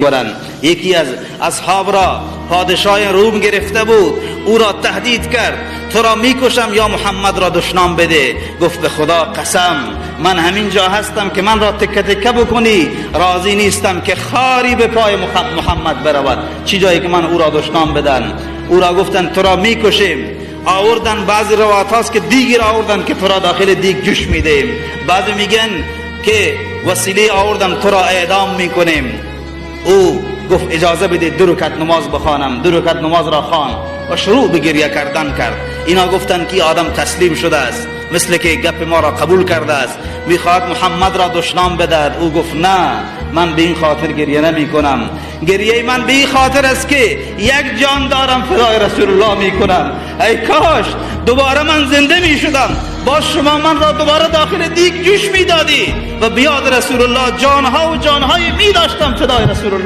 برند. یکی از اصحاب را پادشاه روم گرفته بود، او را تهدید کرد تو را میکشم یا محمد را دشنام بده. گفت به خدا قسم من همین جا هستم که من را تکه تکه بکنی، راضی نیستم که خاری به پای محمد برود، چی جایی که من او را دشنام بدن. او را گفتن تو را میکشیم. آوردن، بعضی روایت هاست که دیگی را آوردن که تو را داخل دیگ جوش میدیم، بعضی میگن که وسیله آوردن تو را اعدام میکنیم. او گفت اجازه بدید دو رکعت نماز بخوانم. دو رکعت نماز را خوان و شروع به گریه کردن کرد. اینا گفتن که آدم تسلیم شده است، مثل که گپ ما را قبول کرده است، میخواهد محمد را دشنام بدهد. او گفت نه، من به این خاطر گریه نمی کنم، گریه من به این خاطر است که یک جان دارم فدای رسول الله میکنم. ای کاش دوباره من زنده میشدم، باز شما من را دوباره داخل دیگ جوش میدادی و بیاد رسول الله جانها و جانهای می داشتم فدای رسول الله.